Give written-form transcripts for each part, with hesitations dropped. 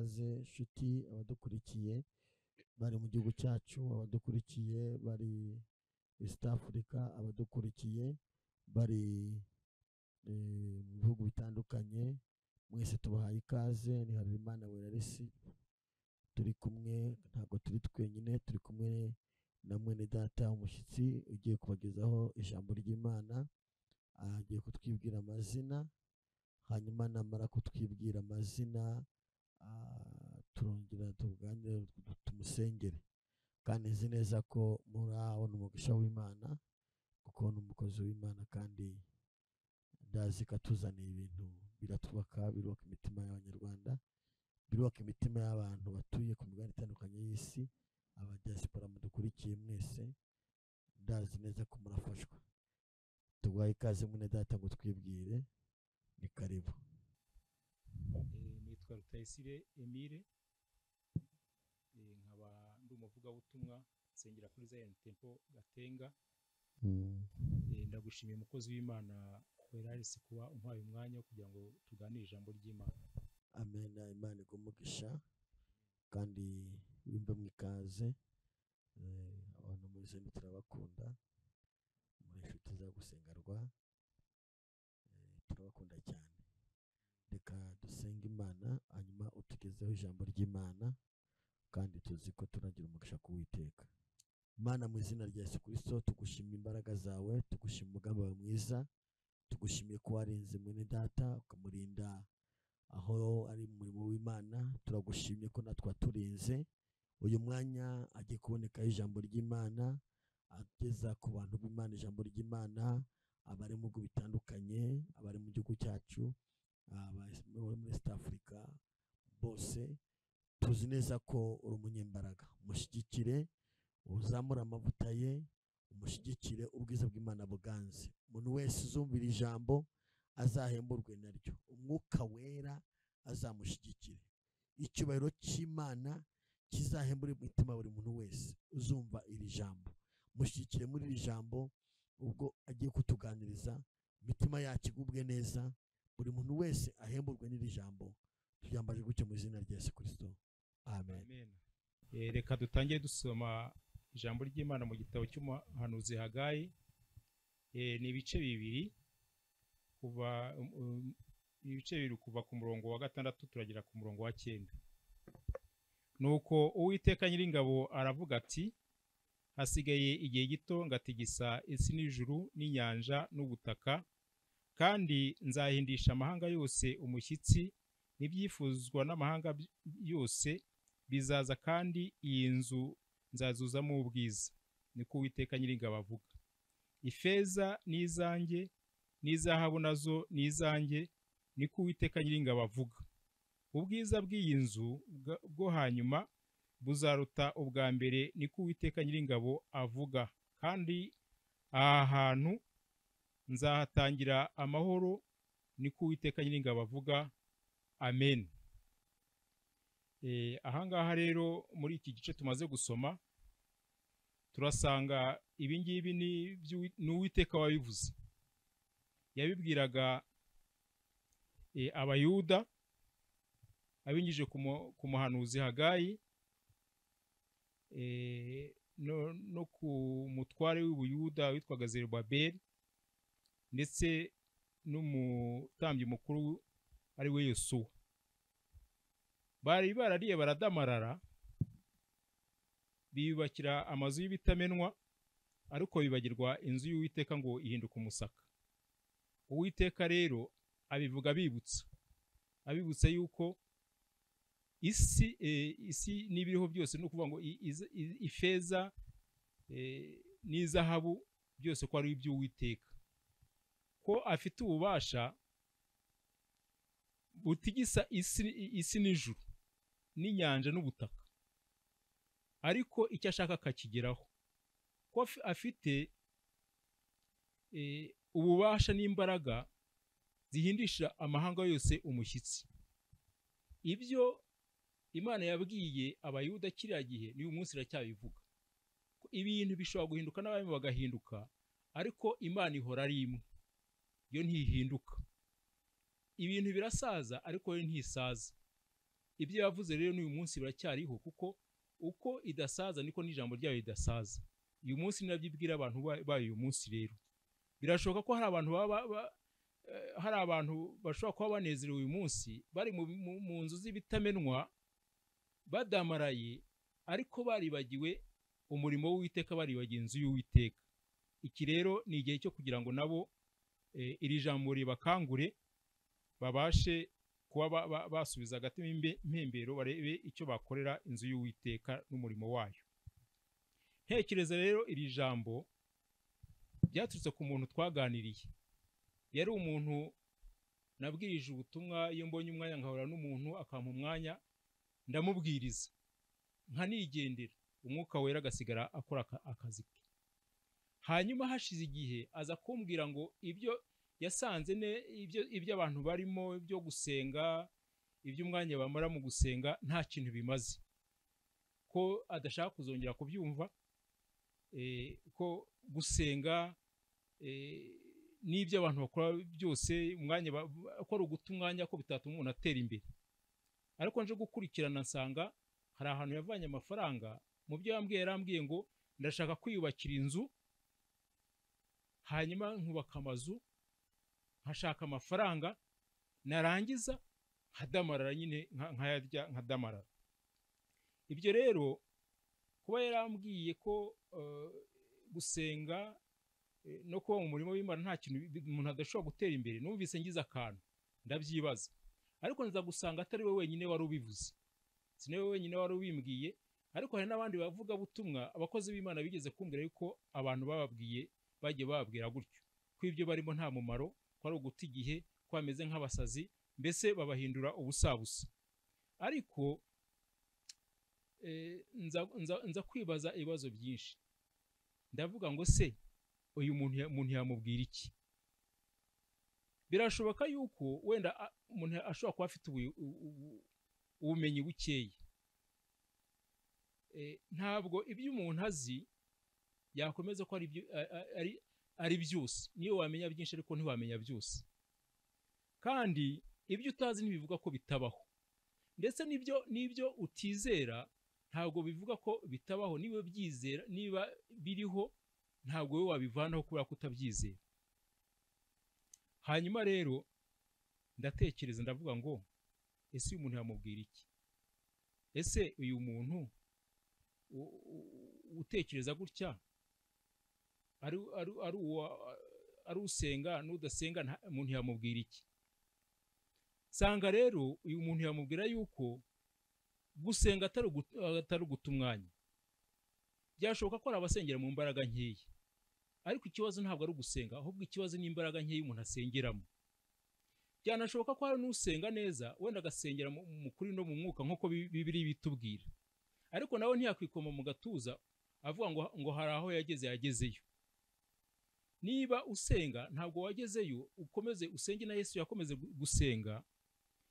Ikaze nshuti, abadukurikiye bari mu gihugu cyacu, abadukurikiye bari East Africa, abadukurikiye bari mu bihugu bitandukanye, mwese tubahaye ikaze. Ni Harerimana Werarisi turi kumwe, ntabwo turi twenyine, turi kumwe na mwene data umushyitsi ugiye kubagezaho ijambo ry'Imana. Agiye kutwibwira amazina, hanyuma namara kutwibwira amazina turongera tuganire, tumusengere. Kandi nzi neza ko murabona umugisha w'Imana, kuko ni umukozi w'Imana, kandi ndazi ko atuzaniye ibintu biratwubaka, birubaka imitima y'Abanyarwanda, birubaka imitima y'abantu batuye ku migabane itandukanye y'isi. Abadiaspora mudukurikiye mwese, ndazi neza ko murafashwa. Tuguhaye ikaze mwene data ngo twibwire, ni karibu. Nitwa Rutayisire Emile, nkaba ndi umuvugabutumwa, nsengera kuri Zion Temple Gatenga. Ndagushimiye umukozi w'Imana Werarisi kuba umpaye umwanya wo kugira ngo tuganire ijambo ry'Imana. Amen. Imana iguhe umugisha kandi wimve mu ikaze. Abantu muri Zion turabakunda, muri inshuti za gusengerwa, turabakunda cyane. Reka dusenge Imana, hanyuma utugezeho ijambo ry'Imana, kandi tuzi ko turagira umugisha ku Uwiteka. Mana, mu izina rya Yesu Kristo, tugushimira imbaraga zawe, tugushimira umugambi wawe mwiza, tugushimiye ko warinze mwene data ukamurinda aho ari mu murimo w'Imana. Turagushimye ko natwe waturinze. Uyu mwanya agiye kubonekaho ijambo ry'Imana, ageza ku bantu b'Imana ijambo ry'Imana, abari mu bihugu bitandukanye, abari mu gihugu cyacu, abari muri East Africa bose. Tuzi neza ko uri umunyembaraga, umushyigikire, uzamure amavuta ye, umushyigikire, ubwiza bw'Imana buganze. Umuntu wese uzumvira ijambo azahemburwe naryo, umwuka wera azamushyigikire, icyubahiro cy'Imana kizahembure imitima buri muntu wese uzumva iri jambo. Mushyigikire muri iri jambo ubwo agiye kutuganiriza, imitima yacu igubwe neza, buri muntu wese ahemburwe n'iri jambo. Tuyambaje gutyo mu izina rya Yesu Kristo, amen. Amen. Reka dutangire dusoma ijambo ry'Imana mu gitabo cy'umuhanuzi Hagayi. Ni ibice bibiri kuva ibice bibiri kuva ku murongo wa 6 turagera ku murongo wa 9. Nuko Uwiteka Nyiringabo aravuga ati: hasigaye igihe gito ngatigisa isi n'ijuru n'inyanja n'ubutaka, kandi nzahindisha amahanga yose umushyitsi, n'ibyifuzwa n'amahanga yose bizaza, kandi iyi nzu nzazuzamo ubwiza. Niko Uwiteka Nyiringabo avuga. Ifeza ni izanjye, n'izahabu nazo ni izanjye, niko Uwiteka Nyiringabo avuga. Ubwiza bw'iyi nzu bwo hanyuma buzaruta ubwa mbere, niko Uwiteka Nyiringabo avuga. Kandi aha hantu nzahatangira amahoro, niko Uwiteka Nyiringabo avuga. Amen. Ahangaha rero muri iki gice tumaze gusoma turasanga ibi ngibi ni Uwiteka wabivuze. Yabibwiraga Abayuda abinyujije ku muhanuzi Hagayi, no ku mutware w'Ubuyuda witwaga Zerubabeli, ndetse n'umutambyi mukuru ari we Yosuwa. Bari barariye baradamarara, biyubakira amazu y'ibitamenwa, ariko bibagirwa inzu y'Uwiteka ngo ihinduke umusaka. Uwiteka rero abivuga abibutsa yuko isi n'ibiriho byose, no kuvuga ngo ifeza n'izahabu byose ko ari iby'Uwiteka, ko afite ububasha butigisa isi n'ijuru n'inyanja n'ubutaka, ariko icyo ashaka akakigeraho, ko afite ububasha n'imbaraga zihindisha amahanga yose umushyitsi. Ibyo Imana yabwiye Abayuda kiriya gihe n'uyu munsi iracyabivuga. Ibintu bishobora guhinduka n'abami bagahinduka, ariko Imana ihora ari imwe, yo ntihinduka. Ibintu birasaza ariko yo ntisaza. Ibyo yavuze rero n'uyu munsi biracyariho, kuko uko idasaza niko n'ijambo ryayo ridasaza. Uyu munsi nabyo abantu bayo uyu munsi rero birashoboka ko hari abantu hari abantu bashobora kuba banezerewe uyu munsi bari mu nzu z'ibitamenwa badamaraye, ariko baribagiwe umurimo w'Uwiteka, baribagiwe inzu y'Uwiteka. Iki rero ni igihe cyo kugira ngo nabo iri jambo ribakangure, babashe kuba basubiza agatima impembero, barebe icyo bakorera inzu y'Uwiteka n'umurimo wayo. Ntekereza rero iri jambo byaturutse ku muntu twaganiriye. Yari umuntu nabwirije ubutumwa, iyo mbonye umwanya nkahura n'umuntu akampa umwanya ndamubwiriza nkanigendera, umwuka wera agasigara akora akazi ke. Hanyuma hashize igihe aza kumbwira ngo ibyo yasanze ibyo abantu barimo byo gusenga, ibyo umwanya bamara mu gusenga nta kintu bimaze, ko adashaka kuzongera kubyumva, ko gusenga n'ibyo abantu bakora byose umwanya ko ari uguta umwanya, ko bitatuma umuntu atera imbere. Ariko nje gukurikirana nsanga hari ahantu yavanye amafaranga. Mu byo yambwiye, yarambwiye ngo ndashaka kwiyubakira inzu, hanyuma nkubaka amazu, nkashaka amafaranga, narangiza nkadamarara nyine, nkayarya nkadamarara. Ibyo rero kuba yarambwiye ko gusenga no kuba mu murimo w'Imana nta kintu umuntu adashobora gutera imbere, numvise ngize akantu ndabyibaza. Ariko nza gusanga atari we wenyine wari ubivuze, si we wenyine wari ubimbwiye, ariko hari n'abandi bavuga butumwa, abakozi b'Imana bigeze kumbwira yuko abantu bababwiye, bagiye bababwira gutyo ko ibyo barimo nta mumaro, ko ari uguta igihe, ko bameze nk'abasazi, mbese babahindura ubusabusa. Ariko nza kwibaza ibibazo byinshi, ndavuga ngo se uyu muntu yamubwira iki? Birashoboka yuko wenda umuntu ashobora kuba afite ubumenyi bukeya. Ntabwo ibyo umuntu azi yakomeza ko ari byose. Niyo wamenya byinshi ariko ntiwamenya byose. Kandi ibyo utazi ntibivuga ko bitabaho, ndetse n'ibyo utizera ntabwo bivuga ko bitabaho. Niba byizera, niba biriho, ntabwo wowe wabivanaho kubera ko utabyizera. Hanyuma rero ndatekereza ndavuga ngo ese uyu muntu yamubwira iki? Ese uyu muntu utekereza gutya ari usenga n'udasenga, umuntu yamubwira iki? Sanga rero uyu muntu yamubwira yuko gusenga atari uguta umwanya. Byashoboka ko ari abasengera mu mbaraga nkeya, ariko ikibazo ntabwo ari ugusenga, ahubwo ikibazo ni imbaraga nkeya umuntu asengeramo. Byanashoboka ko hari n'usenga neza, wenda agasengera mu kuri no mu mwuka nk'uko Bibiliya bitubwira, ariko nawe ntiyakwikoma mu gatuza avuga ngo hari aho yageze, yagezeyo. Niba usenga ntabwo wagezeyo, ukomeze usenge. Na Yesu yakomeze gusenga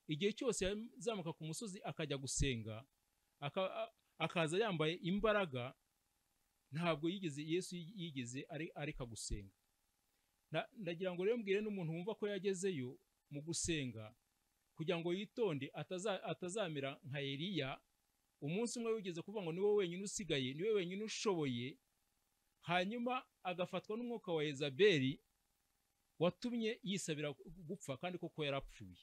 igihe cyose yazamuka ku musozi akajya gusenga, akaza yambaye imbaraga. Ntabwo yigeze Yesu yigeze areka gusenga. Ndagira ngo rero mbwire n'umuntu wumva ko yagezeyo mu gusenga, kugira ngo yitonde atazamera nka Eliya. Umunsi umwe wigeze kuvuga ngo niwe wenyine usigaye, niwe wenyine ushoboye, hanyuma agafatwa n'umwuka wa Yezabeli watumye yisabira gupfa, kandi koko yarapfuye.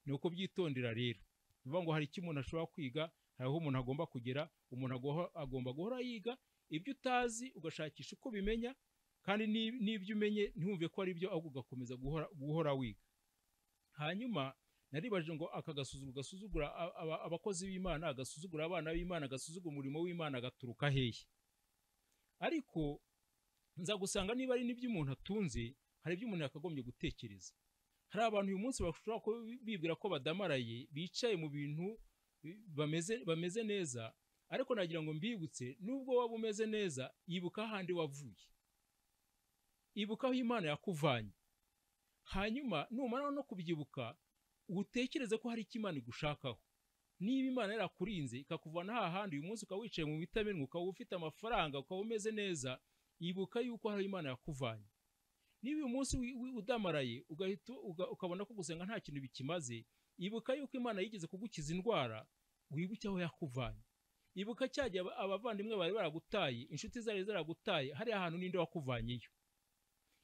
Ni uko byitondera rero. Bivuga ngo hari icyo umuntu ashobora kwiga, hari aho umuntu agomba kugera, umuntu agomba guhora yiga. Ibyo utazi ugashakisha uko bimenya, kandi n'ibyo umenye ntiwumve ko ari byo, ahubwo ugakomeza guhora wiga. Hanyuma naribaje ngo aka gasuzuguro gasuzugura abakozi b'Imana, agasuzugura abana b'Imana, agasuzugura umurimo w'Imana, agaturuka hehe? Ariko nza gusanga niba ari n'ibyo umuntu atunze, hari ibyo umuntu yakagombye gutekereza. Hari abantu uyu munsi bashobora kuba bibwira ko badamaraye, bicaye mu bintu bameze neza, ariko nagira ngo mbibutse, nubwo waba umeze neza, ibuka ahandi wavuye, ibuka aho Imana yakuvanye. Hanyuma numara no kubyibuka, utekereze ko hari icyo Imana igushakaho. Niba Imana yarakurinze ikakuvana hahandi uyu munsi ukaba wicaye mu bitamenwa, ukaba ufite amafaranga, ukaba umeze neza, ibuka yuko hari Imana yakuvanye. Niba uyu munsi udamaraye ugahita ukabona ko gusenga nta kintu bikimaze, Ibuka yuko Imana yigeze kugukiza indwara, wibuke aho yakuvanye. Ibuka cyagiye abavandimwe bari baragutaye, inshuti zari zaragutaye, hari ahantu ninde wakuvanyeyo.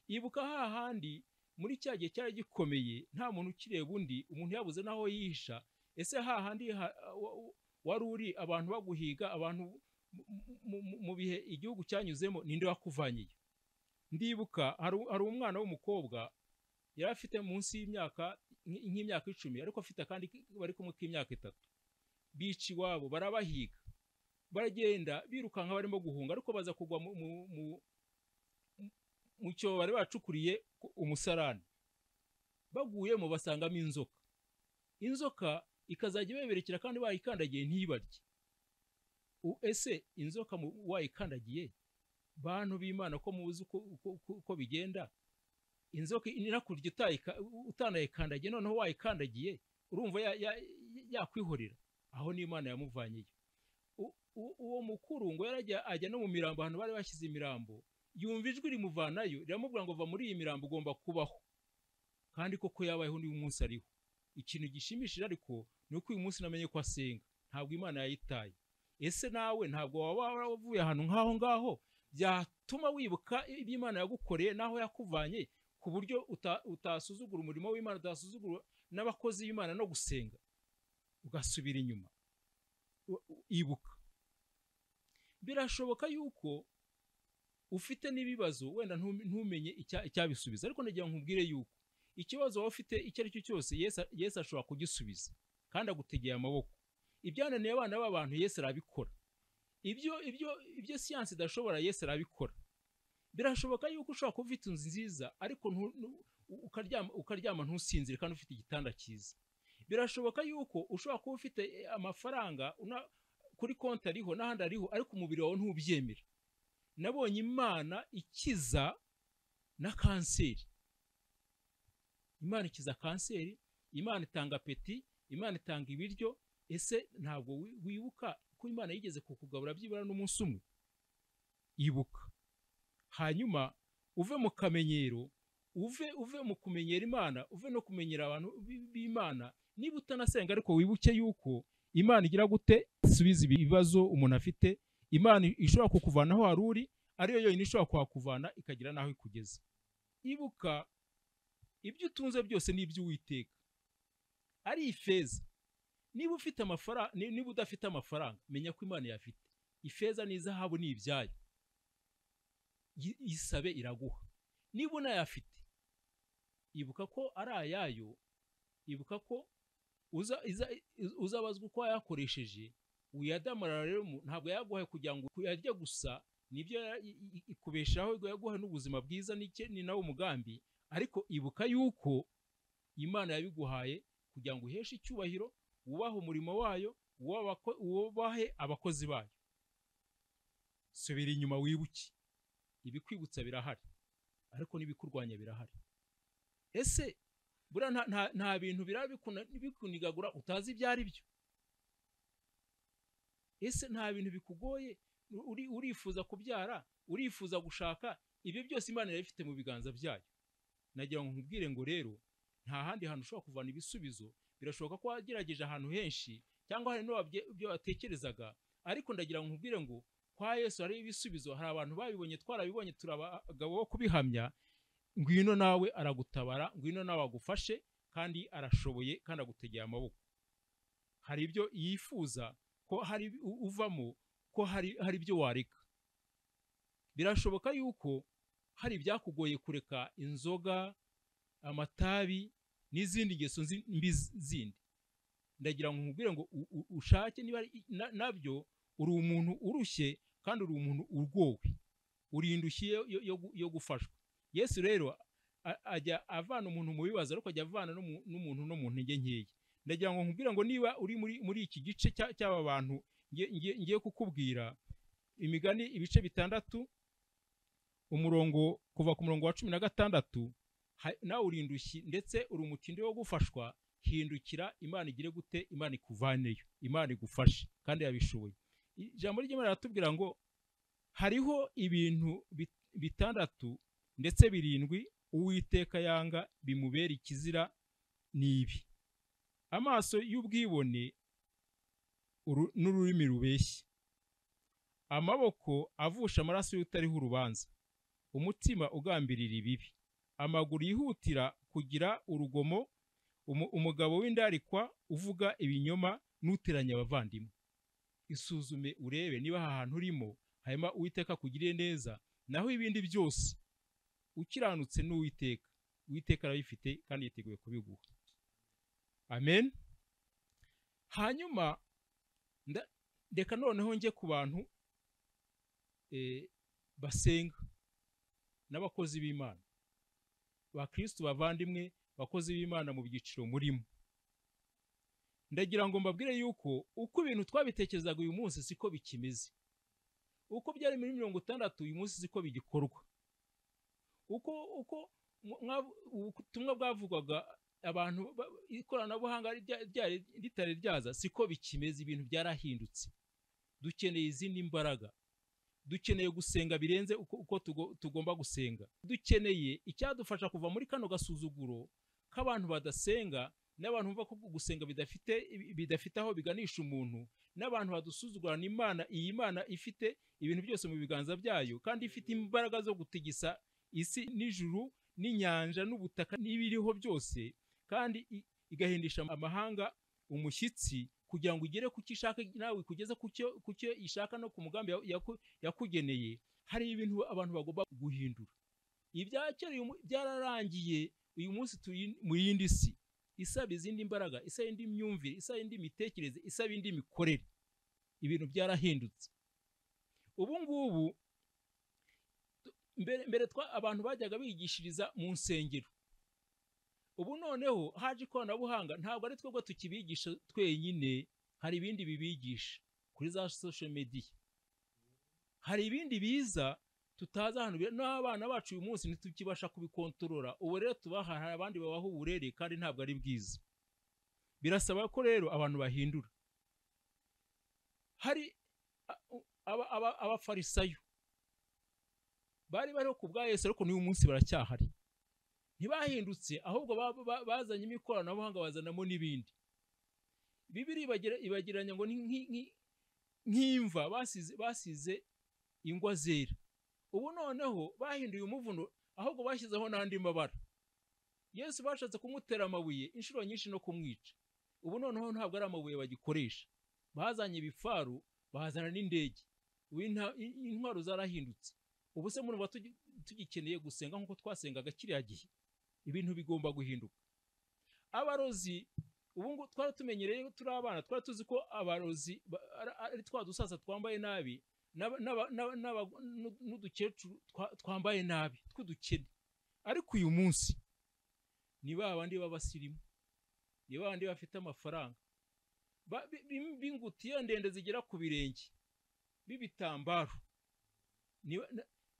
Ibuka hahandi muri cya gihe cyari gikomeye, nta muntu ukireba undi, umuntu yabuze naho yihisha. Ese hahandi wari uri abantu baguhiga, abantu mu bihe igihugu cyanyuzemo, ninde wakuvanyeyo? Ndibuka hari umwana w'umukobwa yari afite munsi y'imyaka nk'imyaka 10, ariko afite akandi bari kumwe k'imyaka 3. Bica iwabo, barabahiga, baragenda birukanka barimo guhunga, ariko baza kugwa mu cyobo bari bacukuriye umusarani. Baguyemo basangamo inzoka. Inzoka ikazajya ibeberekera kandi bayikandagiye ntibarye. Ese inzoka wayikandagiye, bantu b'Imana ko muzi uko bigenda, inzoka inakurya utanayikandagiye, noneho wayikandagiye urumva yakwihorera. Aho ni Imana yamuvanyeyo. Uwo mukuru ngo yarajya ajya no mu mirambo, ahantu bari bashyize imirambo, yumva ijwi rimuvanayo riramubwira ngo va muri iyi mirambo ugomba kubaho. Kandi koko yabayeho n'uyu munsi ariho. Ikintu gishimishije ariko ni uko uyu munsi namenye ko asenga, ntabwo Imana yayitaye. Ese nawe ntabwo waba wavuye ahantu nk'aho ngaho byatuma wibuka ibyo Imana yagukoreye n'aho yakuvanye, ku buryo utasuzugura umurimo w'Imana, utasuzugura n'abakozi b'Imana no gusenga, ugasubira inyuma? Ibuka. Birashoboka yuko ufite n'ibibazo wenda ntumenye icyabisubiza, ariko ndagira ngo nkubwire yuko ikibazo waba ufite icyo ari cyo cyose, Yesu ashobora kugisubiza kandi agutegeye amaboko. Ibyananiye abana b'abantu Yesu arabikora. Ibyo siyansi idashobora Yesu arabikora. Birashoboka yuko ushobora kuba ufite inzu nziza ariko ukaryama ntusinzire kandi ufite igitanda cyiza. Birashoboka yuko ushobora kuba ufite amafaranga kuri konti ariho n'ahandi ariho, ariko umubiri wawe ntubyemera. Nabonye Imana ikiza na kanseri. Imana ikiza kanseri, Imana itanga apeti, Imana itanga ibiryo. Ese ntabwo wibuka ko Imana yigeze kukugabura byibura n'umunsi umwe? Ibuka. Hanyuma uve mu kamenyero, uve mu kumenyera Imana, uve no kumenyera abantu b'Imana. Niba utanasenga ariko wibuke yuko Imana igira gute isubiza ibibazo umuntu afite. Imana ishobora kukuvana aho wari uri, ariyo yonyine ishobora kuhakuvana ikagira n'aho ikugeza. Ibuka ibyo utunze byose ni iby'Uwiteka, ari ifeza. Niba ufite amafaranga, niba udafite amafaranga, menya ko Imana yafite. Ifeza n'izahabu ni ibyayo, isabe iraguha. Niba unayafite, ibuka ko ari ayayo, ibuka ko uzabazwa uko wayakoresheje. Uyadamarara rero ntabwo yaguhaye kugira ngo uyarye gusa, nibyo ikubeshaho, yaguhaye n'ubuzima bwiza, ni nawo umugambi. Ariko ibuka yuko Imana yabiguhaye kugira ngo uheshe icyubahiro, wubahe umurimo wayo, wubahe abakozi bayo. Subira inyuma wibuke. Ibikwibutsa birahari, ariko n'ibikurwanya birahari. Ese buriya nta bintu birabikunigagura utazi ibyo ari byo? Ese nta bintu bikugoye? Urifuza kubyara, urifuza gushaka, ibyo byose Imana irabifite mu biganza byayo. Nagira ngo nkubwire ngo rero nta handi hantu ushobora kuvana ibisubizo. Birashoboka ko wagerageje ahantu henshi, cyangwa hari n'ibyo watekerezaga, ariko ndagira ngo nkubwire ngo kwa Yesu hari ibisubizo. Hari abantu babibonye, twarabibonye, turi abagabo bo kubihamya. Ngwino nawe aragutabara, ngwino nawe agufashe, kandi arashoboye kandi agutegeye amaboko. Hari ibyo yifuza ko hari uvamo, ko hari ibyo wareka. Birashoboka yuko hari ibyakugoye kureka inzoga, amatabi n'izindi ngeso mbi zindi. Ndagira ngo nkubwire ngo ushake, niba nabyo uri umuntu urushye kandi uri umuntu ugowe, uri indushyi yo gufashwa. Yesu rero ajya avana umuntu mu bibazo, ariko ajya avana n'umuntu no mu ntege nkeya. Ndagira ngo nkubwire ngo niba uri muri iki gice cy'aba bantu ngiye kukubwira, Imigani ibice 6 umurongo kuva ku murongo wa 16, nawe uri indushyi ndetse uri umutindi wo gufashwa, hindukira Imana igire gute? Imana ikuvaneyo, Imana igufashe kandi yabishoboye. Ijambo ry'Imana riratubwira ngo hariho ibintu 6 ndetse 7 Uwiteka yanga bimubera ikizira ni ibi: Amaso y'ubwibone n'ururimi rubeshya, amaboko avusha amaraso y'utariho urubanza, umutima ugambirira ibibi, amaguru yihutira kugira urugomo, umugabo w'indarikwa uvuga ibinyoma n'uteranya abavandimwe. Isuzume urebe niba aha hantu urimo, hanyuma Uwiteka akugirire neza. Naho ibindi byose ukiranutse n'Uwiteka, Uwiteka arabifite kandi yiteguye kubiguha. Amen. Hanyuma reka noneho njye ku bantu basenga n'abakozi b'Imana, bakristo bavandimwe, bakozi b'Imana mu byiciro murimo. Ndagira ngo mbabwire yuko uko ibintu twabitekerezaga uyu munsi siko bikimeze. Uko byari muri 60 uyu munsi siko bigikorwa. Uko ubutumwa bwavugwaga abantu ikoranabuhanga ryari ritari ryaza siko bikimeze. Ibintu byarahindutse. Dukeneye izindi mbaraga, dukeneye gusenga birenze uko tugomba gusenga. Dukeneye icyadufasha kuva muri kano gasuzuguro k'abantu badasenga, n'abantu bumva ko gusenga bidafite aho biganisha umuntu, n'abantu badusuzugurana Imana. Iyi Mana ifite ibintu byose mu biganza byayo, kandi ifite imbaraga zo gutigisa isi n'ijuru n'inyanja n'ubutaka n'ibiriho byose, kandi igahindisha amahanga umushyitsi kugira ngo igere ku cyo ishaka, nawe ikugeze ku cyo ishaka no ku mugambi yakugeneye. Hari ibintu abantu bagomba guhindura. Ibya kera byararangiye, uyu munsi turi mu yindi si isaba izindi mbaraga, isaba indi myumvire, isaba indi mitekerereze, isaba indi mikorere. Ibintu byarahindutse. Ubu ngubu mbere abantu bajyaga bigishiriza mu nsengero. Ubu noneho haje ikoranabuhanga, ntabwo ari twebwe tukibigisha twenyine, hari ibindi bibigisha kuri za social media, hari ibindi biza tutazi ahantu, n'abana bacu uyu munsi ntitukibasha kubikontorora. Ubu rero tubaha, hari abandi babaha uburere kandi ntabwo ari bwiza. Birasaba ko rero abantu bahindura. Hari abafarisayo bari bariho ku bwa Yesu, ariko n'uyu munsi baracyahari, ntibahindutse, ahubwo bazanye ikoranabuhanga, bazanamo n'ibindi. Bibiri ibagiranya ngo nk'imva basize ingwa zera. Ubu noneho bahinduye umuvuno, ahubwo bashyizeho n'andi mabara. Yesu bashatse kumutera amabuye inshuro nyinshi no kumwica. Ubu noneho ntabwo ari amabuye bagikoresha, bazanye ibifaru, bazana n'indege. Intwaro zarahindutse. Ubu se murumva tugikeneye gusenga nk'uko twasengaga kiriya gihe? Ibintu bigomba guhinduka. Abarozi ubu ngo twari tumenyereye turi abana, twari tuzi ko abarozi ari twa dusaza twambaye nabi n'udukecuru twambaye nabi tw'udukene. Ariko uyu munsi ni ba bandi b'abasirimu, ni ba bandi bafite amafaranga, b'ingutiya ndende zigera ku birenge, b'ibitambaro,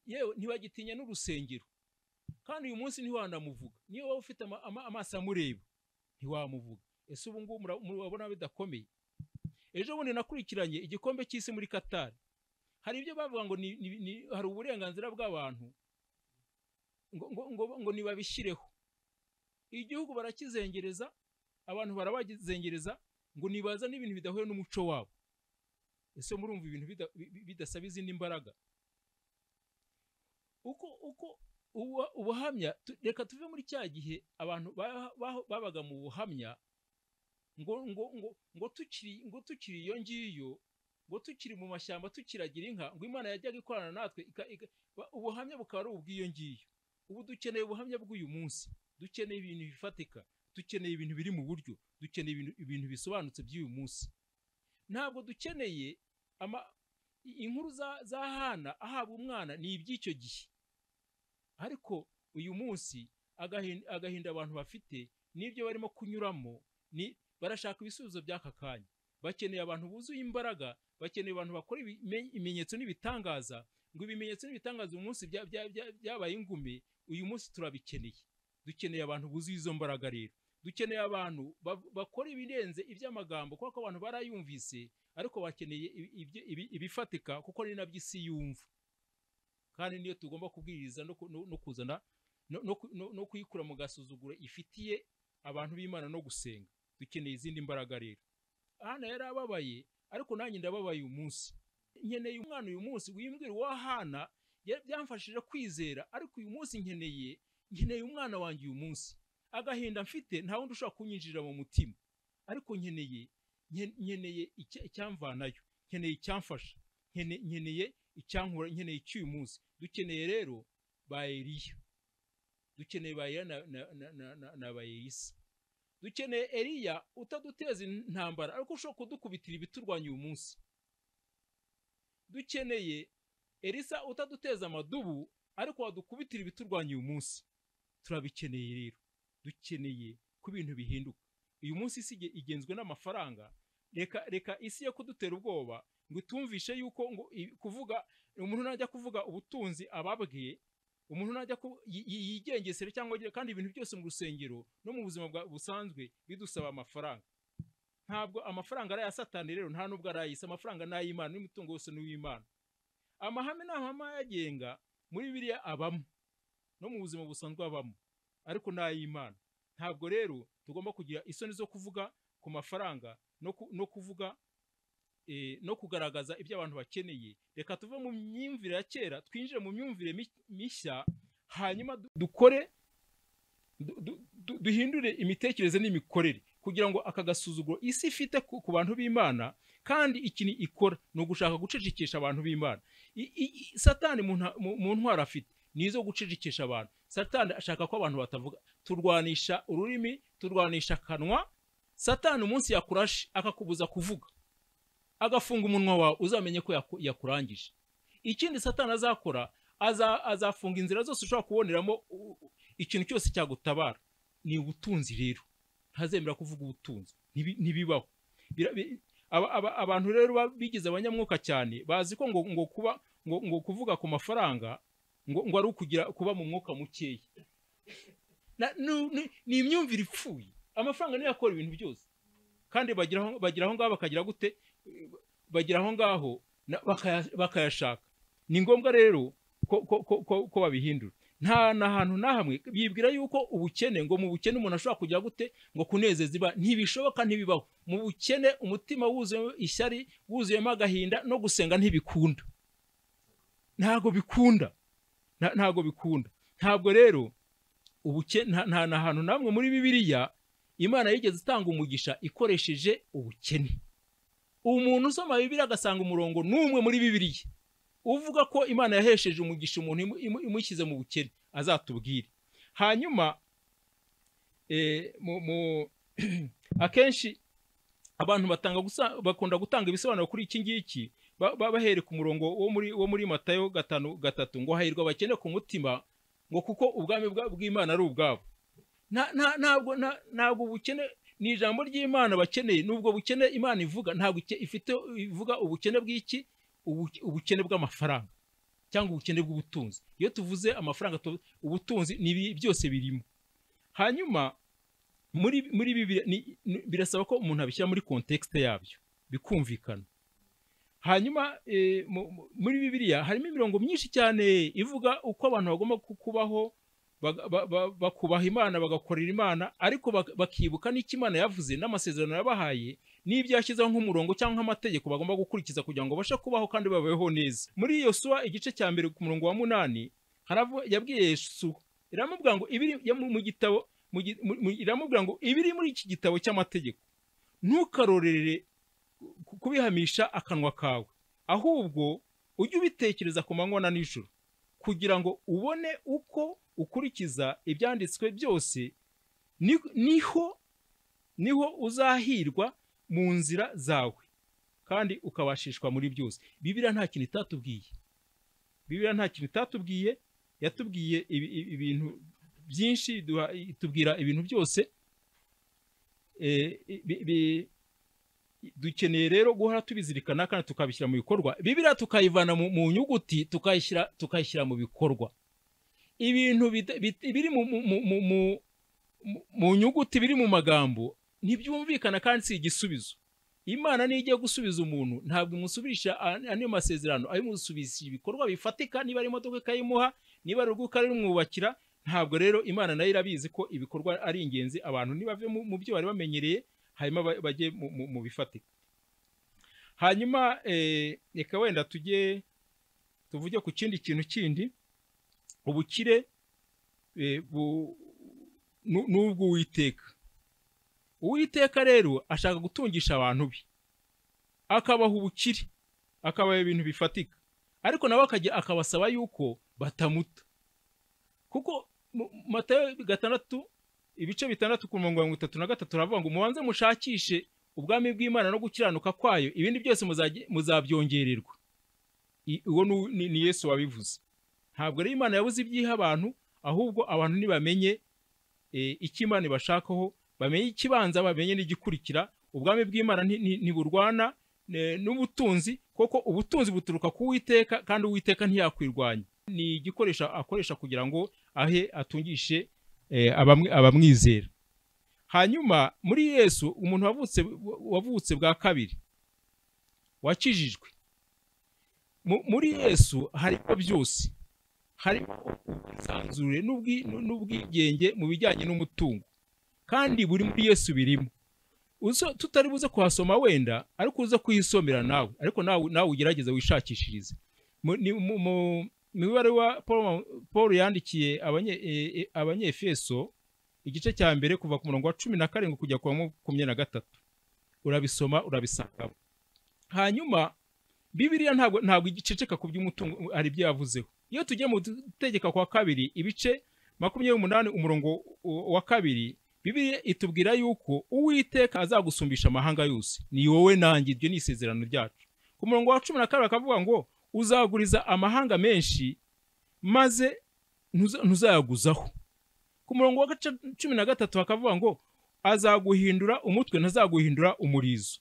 yewe ntibagitinya n'urusengero. Kandi uyu munsi ntiwanamuvuga, niyo waba ufite amaso amureba ntiwamuvuga. Ese ubu ngubu murabona bidakomeye? Ejo bundi nakurikiranye igikombe cy'isi muri Qatar. Hari ibyo bavuga ngo hari uburenganzira bw'abantu ngo nibabishyireho. Igihugu barakizengereza, abantu barabazengereza ngo nibaza n'ibintu bidahuye n'umuco wabo. Ese murumva ibintu bidasaba izindi mbaraga? Uko ubuhamya, reka tuve muri cya gihe abantu babaga mu buhamya ngo tukiri iyo ngiyo, ngo tukiri mu mashyamba tukiragira inka, ngo Imana yajyaga ikorana natwe, ubuhamya bukaba ari ubw'iyo ngiyo. Ubu dukeneye ubuhamya bw'uyu munsi, dukeneye ibintu bifatika, dukeneye ibintu biri mu buryo, dukeneye ibintu bisobanutse by'uyu munsi. Ntabwo dukeneye inkuru za Hana ahabwa umwana, ni iby'icyo gihe. Ariko uyu munsi agahinda abantu bafite n'ibyo barimo kunyuramo, ni barashaka ibisubizo by'aka kanya. Bakeneye abantu buzuye imbaraga, bakeneye abantu bakora ibimenyetso n'ibitangaza. Ngo ibimenyetso n'ibitangaza uyu munsi byabaye ingume, uyu munsi turabikeneye. Dukeneye abantu buzuye izo mbaraga rero. Dukeneye abantu bakora ibirenze iby'amagambo, kuko abantu barayumvise, ariko bakeneye ibifatika, kuko ni nabyo isi yumva. Kandi niyo tugomba kubwiriza no kuzana no kuyikura mu gasuzuguro ifitiye abantu b'Imana no gusenga. Dukeneye izindi mbaraga rero. Hana yari ababaye, ariko nanjye ndababaye uyu munsi. Nkeneye umwana uyu munsi wimbwira uwa Hana, byamfashije kwizera, ariko uyu munsi nkeneye umwana wanjye uyu munsi. Agahinda mfite nta wundi ushobora kunyinjirira mu mutima, ariko nkeneye icyamvanayo, nkeneye icyamfasha, nkeneye icyankura, nkeneye icy'uyu munsi. Dukeneye rero ba Eliya, dukeneye ba Eliya na ba Elisa. Dukeneye Eliya utaduteza intambara, ariko ushobora kudukubitira ibiturwanya uyu munsi. Dukeneye Elisa utaduteza amadubu, ariko wadukubitira ibiturwanya uyu munsi. Turabikeneye rero. Dukeneye ko ibintu bihinduka. Uyu munsi isi igenzwe n'amafaranga. Reka isi yo kudutera ubwoba ngo itumvishe yuko ngo kuvuga umuntu najya kuvuga ubutunzi ababwiye, umuntu najya yigengesere cyangwa kandi ibintu byose mu rusengero no mu buzima busanzwe bidusaba amafaranga. Ntabwo amafaranga ari aya Satani rero, nta nubwo ari ay'isi. Amafaranga ni ay'Imana, n'imitungo yose ni uw'Imana. Amahame n'amahame ayagenga muri Bibiliya abamo, no mu buzima busanzwe abamo, ariko ni ay'Imana. Ntabwo rero tugomba kugira isoni zo kuvuga ku mafaranga no kuvuga no kugaragaza ibyo abantu bakeneye. Reka tuve mu myumvire ya kera twinjire mu myumvire mishya, hanyuma dukore duhindure imitekerereze n'imikorere kugira ngo aka gasuzuguro isi ifite ku bantu b'Imana. Kandi ikintu ikora ni ugushaka gucecekesha abantu b'Imana. Satani mu ntwaro afite ni izo gucecekesha abantu. Satani ashaka ko abantu batavuga. Turwanisha ururimi, turwanisha akanwa. Satani umunsi yakurashe akakubuza kuvuga, agafunga umunwa wawe, uzamenye ko yakurangije. Ikindi Satani azakora, azafunga inzira zose ushobora kuboneramo ikintu cyose cyagutabara. Ni ubutunzi rero. Ntazemera kuvuga ubutunzi, ntibibaho. Abantu rero bigize abanyamwuka cyane bazi ko ngo kuba ngo kuvuga ku mafaranga ngo ari ukugira kuba mu mwuka mukeya. Ni imyumvire ipfuye. Amafaranga niyo akora ibintu byose, kandi bagira aho ngaho bakagira gute, bagira aho ngaho bakayashaka. Ni ngombwa rero ko babihindura. Nta na hantu na hamwe bibwira yuko ubukene, ngo mu bukene umuntu ashobora kujya gute ngo kunezeza iba, ntibishoboka, ntibibaho. Mu bukene umutima wuzuyemo ishyari, wuzuyemo agahinda, no gusenga ntibikunda. Ntago bikunda, ntago bikunda. Ntabwo rero ubukene, nta na hantu namwe muri Bibiliya Imana yigeze itanga umugisha ikoresheje ubukene. Umuntu usoma Bibiliya agasanga umurongo n'umwe muri Bibiliya uvuga ko Imana yahesheje umugisha umuntu imushyize mu bukene, azatubwire. Hanyuma akenshi abantu bakunda gutanga ibisobanuro kuri iki ngiki, bahereka umurongo wo muri Matayo 5:3 ngo hahirwa abakene ku mutima, ngo kuko ubwami bw'Imana ari ubwabo. Ntabwo ubukene ni ijambo ry'Imana bakeneye. Nubwo bukene Imana ivuga, ntabwo ifite ivuga ubukene bw'iki, ubukene bw'amafaranga cyangwa ubukene bw'ubutunzi. Iyo tuvuze amafaranga, ubutunzi ni byose birimo. Hanyuma muri Bibiliya birasaba ko umuntu abishyira muri context yabyo bikumvikana. Hanyuma muri Bibiliya harimo imirongo myinshi cyane ivuga uko abantu bagomba kubaho, bakubaha Imana, bagakorera Imana, ariko bakibuka n'icyo Imana yavuze n'amasezerano yabahaye n'ibyo yashyizeho nk'umurongo cyangwa nk'amategeko bagomba gukurikiza kugira ngo babashe kubaho kandi babeho neza. Muri Yosuwa igice cya 1 ku murongo wa 8 yabwiye Yosuwa, iramubwira ngo ibiri mu gitabo, iramubwira ngo ibiri muri iki gitabo cy'amategeko ntukarorere kubihamisha akanwa kawe, ahubwo ujye ubitekereza ku manywa na nijoro, kugira ngo ubone uko ukurikiza ibyanditswe byose, niho uzahirwa mu nzira zawe kandi ukabashishwa muri byose. Bibiliya nta kintu itatubwiye. Bibiliya nta kintu itatubwiye, yatubwiye ibintu byinshi, itubwira ibintu byose. Dukeneye rero guhora tubizirikana kandi tukabishyira mu bikorwa. Bibiliya tukayivana mu nyuguti tukayishyira mu bikorwa. Ibintu biri mu nyuguti, biri mu magambo ntibyumvikana kandi si igisubizo. Imana niyo igiye gusubiza umuntu, ntabwo imusubisha andi masezerano, ayimusubisha ibikorwa bifatika. Niba ari imodoka ikayimuha, niba ari urugo ikarumwubakira. Ntabwo rero Imana nayo irabizi ko ibikorwa ari ingenzi. Abantu nibave mu byo bari bamenyereye, Hanyuma bajye mu bifatika. Hanyuma reka wenda tujye tuvuge ku kindi kintu kindi. Ubukire n'ubwo Uwiteka. Uwiteka rero ashaka gutungisha abantu be, akabaha ubukire, akabaha ibintu bifatika, ariko nawe akajya akabasaba yuko batamuta. Kuko Matayo 6 ibice 6 ku murongo wa 33 aravuga ngo mubanze mushakishe ubwami bw'Imana no gukiranuka kwayo, ibindi byose muzabyongererwa. Uwo ni Yesu wabivuze. Ntabwo ari Imana yabuze ibyiha abantu, ahubwo abantu ntibamenye icyo Imana ibashakaho, bamenye ikibanza, bamenye n'igikurikira. Ubwami bw'Imana ntiburwana n'ubutunzi, kuko ubutunzi buturuka ku Uwiteka, kandi Uwiteka ntiyakwirwanya. Ni igikoresho akoresha kugira ngo ahe atungishe abamwizera. Hanyuma muri Yesu, umuntu wavutse bwa kabiri, wakijijwe, muri Yesu harimo byose, harimo ubwisanzure n'ubwigenge mu bijyanye n'umutungo, kandi buri muri Yesu birimo. Tutari buze kuhasoma wenda, ariko uze kuhisomera nawe, ariko nawe ugerageze wishakishirize. Mu ibaruwa Paul yandikiye Abanyefeso igice cya 1 kuva ku murongo wa 17 kujya ku wa 23, urabisoma urabisangamo. Hanyuma Bibiliya ntabwo igiceceka ku by'umutungo, hari ibyo yavuzeho. Iyo tugiye mu Gutegeka kwa kabiri ibice 28 umurongo wa 2, Bibiliya itubwira yuko Uwiteka azagusumbisha amahanga yose, ni wowe nanjye, iryo ni isezerano ryacu. Ku murongo wa 12 akavuga ngo uzaguriza amahanga menshi maze ntuzayaguzaho. Ku murongo wa 13 akavuga ngo azaguhindura umutwe ntazaguhindura umurizo,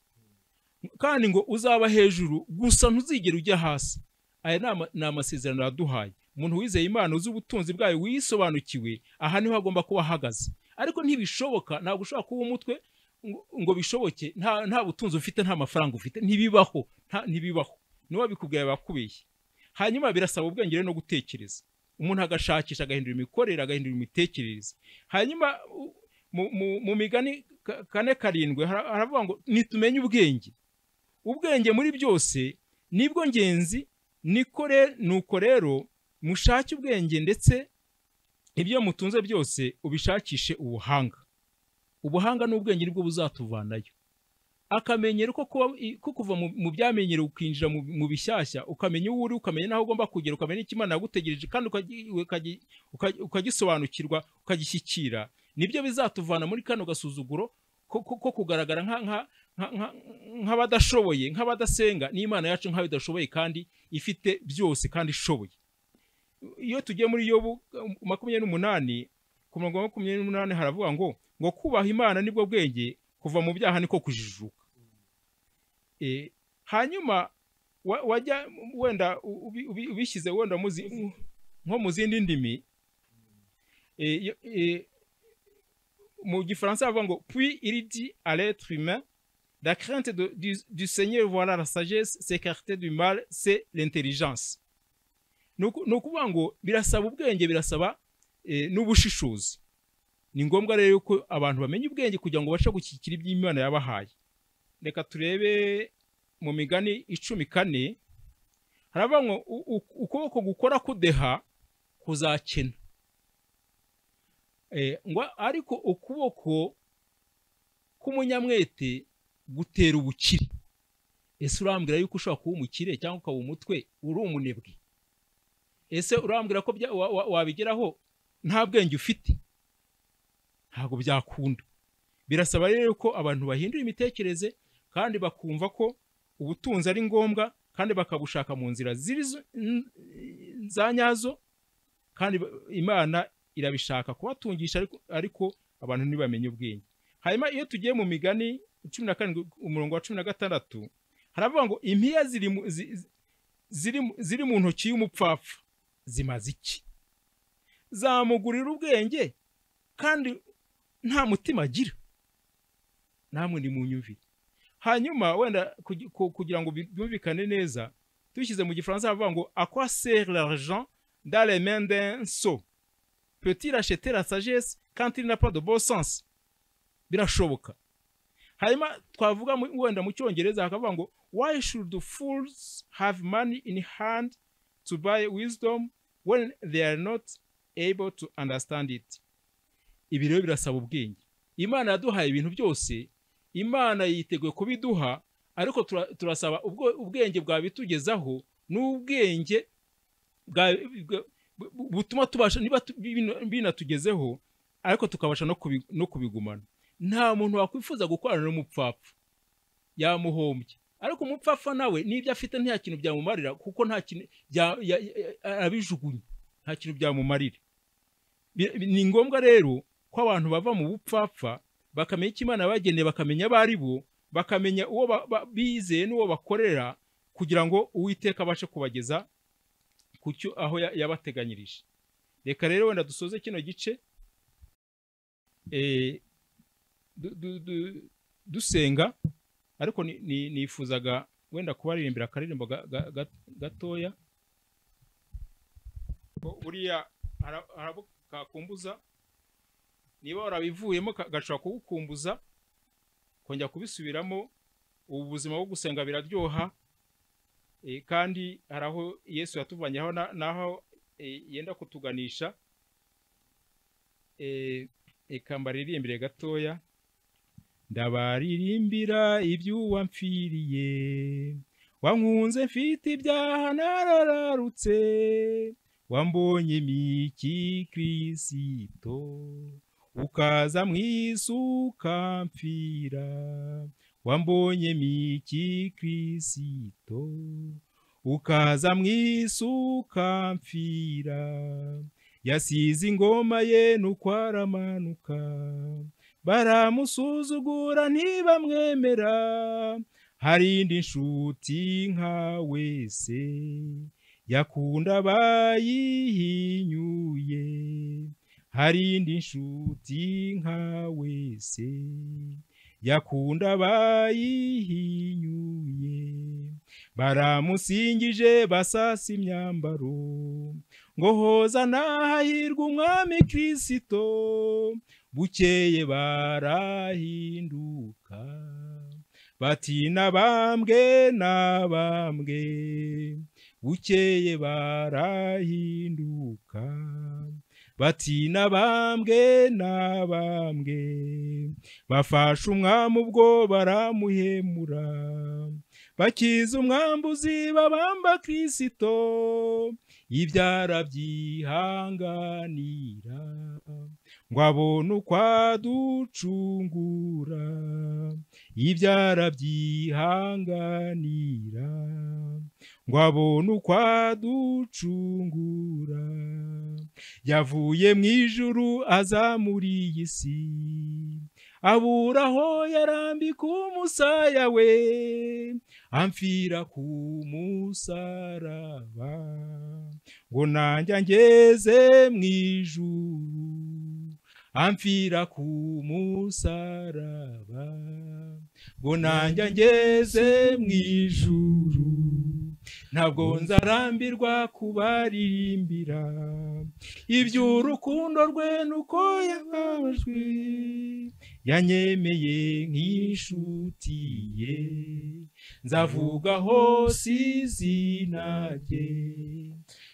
kandi ngo uzaba hejuru gusa ntuzigera ujya hasi. Aya ni amasezerano yaduhaye. Umuntu wizeye Imana, uzi ubutunzi bwayo, wisobanukiwe, aha niho agomba kuba ahagaze. Ariko ntibishoboka, ntabwo ushobora kuba umutwe ngo bishoboke nta butunzi ufite, nta mafaranga ufite, ntibibaho, ntibibaho. Niba bikubwiye bakubeshye. Hanyuma birasaba ubwenge no gutekereza, umuntu agashakisha, agahindura imikorere, agahindura imitekerereze. Hanyuma mu Migani 4:7 haravuga ngo nitumenye ubwenge. Ubwenge muri byose nibwo ngenzi, nuko rero mushake ubwenge, ndetse ibyo mutunze byose ubishakishe ubuhanga. Ubuhanga n'ubwenge nibwo buzatuvanayo. Akamenyero ko kuva mu byamenyero ukinjira mu bishyashya, ukamenya uwo uri, ukamenya naho ugomba kugera, ukamenya icyo Imana yagutegereje, kandi ukagisobanukirwa, ukagishyikira, nibyo bizatuvana muri kano gasuzuguro ko kugaragara nk'abadashoboye, nk'abadasenga, n'Imana yacu nk'abidashoboye kandi ifite byose kandi ishoboye. Iyo tugiye muri Yobu 28 ku murongo wa 28 haravuga ngo kubaha Imana nibwo bwenge, kuva mu byaha niko kujijuka. Hanyuma wajya wenda ubishyize wenda nko mu zindi ndimi, mu gifaransa bavuga ngo puis il dit à l'être humain, la crainte du Seigneur, voilà la sagesse, s'écarter du mal, c'est l'intelligence. Ni ukuvuga ngo birasaba ubwenge, birasaba n'ubushishozi. Ni ngombwa rero ko abantu bamenya ubwenge kugira ngo babashe gushyikira iby'Imana yabahaye. Reka turebe mu Migani 10:4, haravuga ngo ukuboko gukora kudeha kuzakena, ngo ariko ukuboko k'umunyamwete gutera ubukire. Ese urambwira yuko ushobora kuba umukire cyangwa ukaba umutwe uri umunebwe? Ese urambwira ko wabigeraho nta bwenge ufite? Ntabwo byakunda. Birasaba rero ko abantu bahindura imitekerereze, kandi bakumva ko ubutunzi ari ngombwa, kandi bakabushaka mu nzira za nyazo, kandi Imana irabishaka kubatungisha, ariko abantu ntibamenye ubwenge. Hanyuma iyo tugiye mu Migani 17 umurongo wa 16 haravuga ngo impiya ziri mu ntoki y'umupfapfa zimaze iki? Zamugurira ubwenge kandi nta mutima agira. Namwe ni munyumvire. Hanyuma wenda kugira ngo byumvikane neza, tubishyize mu gifaransa bavuga ngo à quoi sert l'argent dans les mains d'un sot? Peut-il acheter la sagesse quand il n'a pas de bon sens? Birashoboka. Hanyuma twavuga wenda mu Cyongereza hakavuga ngo why should the fools have money in hand to buy wisdom when they are not able to understand it? Ibi rero birasaba ubwenge. Imana yaduhaye ibintu byose, Imana yiteguye kubiduha, ariko turasaba ubwenge bwabitugezaho, n'ubwenge butuma tubasha, niba binatugezeho ariko tukabasha no kubigumana. Nta muntu wakwifuza gukorana n'umupfapfa, yamuhombye. Ariko umupfapfa nawe n'ibyo afite nta kintu byamumarira, kuko nta kintu abijugunya, nta kintu byamumarira. Ni ngombwa rero ko abantu bava mu bupfapfa bakamenya icyo Imana yabageneye, bakamenya abo ari bo, bakamenya uwo bizeye n'uwo bakorera, kugira ngo Uwiteka abashe kubageza ku cyo aho yabateganyirije. Reka rero wenda dusoze kino gice dusenga, ariko nifuzaga wenda kubaririmbira akaririmbo gatoya. Buriya kakumbuza, niba warabivuyemo gashobora kugukumbuza kongera kubisubiramo. Ubu buzima bwo gusenga biraryoha, kandi hari aho Yesu yatuvanyeho naho yenda kutuganisha. Reka mbaririmbire gatoya. Ndabaririmbira iby'uwampfiriye, wankunze mfite ibyaha narararutse, wambonye miki Kristo, ukaza mu isi ukampfira, wambonye miki Kristo, ukaza mu isi ukampfira. Yasize ingoma ye nuko aramanuka, baramusuzugura ntibamwemera, hari indi nshuti nka wese yakunda bayihinyuye, hari indi nshuti nka wese yakunda bayihinyuye. Baramusingije basasa imyambaro, ngo hoza nahahirwa umwami Kristo, bukeye barahinduka bati nabambwe nabambwe, bukeye barahinduka bati nabambwe nabambwe. Bafashe umwami ubwo baramuhemura, bakiza umwambuzi babamba Kristo, ibyara byihanganira ngo abone uko aducungura, ibyara byihanganira ngo abone uko aducungura. Yavuye mu ijuru aza muri iyi si, abura aho yarambika umusaya we, amfira ku musaraba ngo nanjye angeze mu ijuru, amfira ku musaraba ngo nanjye angeze mu ijuru. Ntabwo nzarambirwa kubaririmbira iby'urukundo rwe nuko yababajwe, yanyemeye nk'inshuti ye, nzavuga hose izina rye,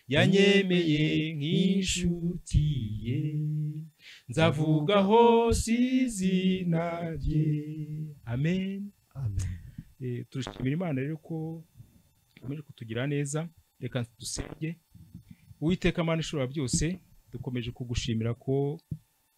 yanyemeye nk'inshuti ye, nzavuga hose izina rye. Amen. Amen. Turashimira Imana rero ko ikomeje kutugira neza. Reka dusenge. Uwiteka Mana ishobora byose, dukomeje kugushimira ko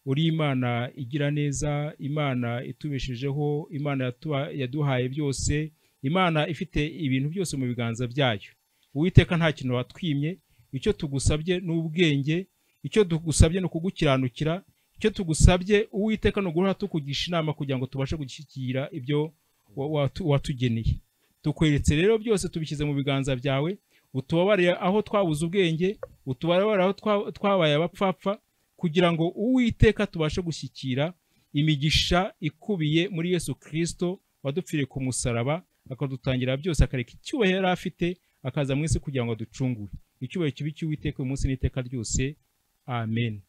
uri Imana igira neza, Imana itubeshejeho, Imana yaduhaye byose, Imana ifite ibintu byose mu biganza byayo. Uwiteka nta kintu watwimye, icyo tugusabye ni ubwenge, icyo tugusabye ni ukugukiranukira, icyo tugusabye Uwiteka ni uguhora tukugisha inama kugira ngo tubashe gushyikira ibyo watugeneye. Tukweretse rero byose tubishyize mu biganza byawe, utubabarire aho twabuze ubwenge, utubabarire aho twabaye abapfapfa, kugira ngo Uwiteka tubashe gushyikira imigisha ikubiye muri Yesu Kristo wadupfiriye ku musaraba, akadutangira byose, akareka icyubahiro yari afite, akaza mu isi kugira ngo aducungure. Icyubahiro kibe icy'Uwiteka uyu munsi n'iteka ryose. Amen.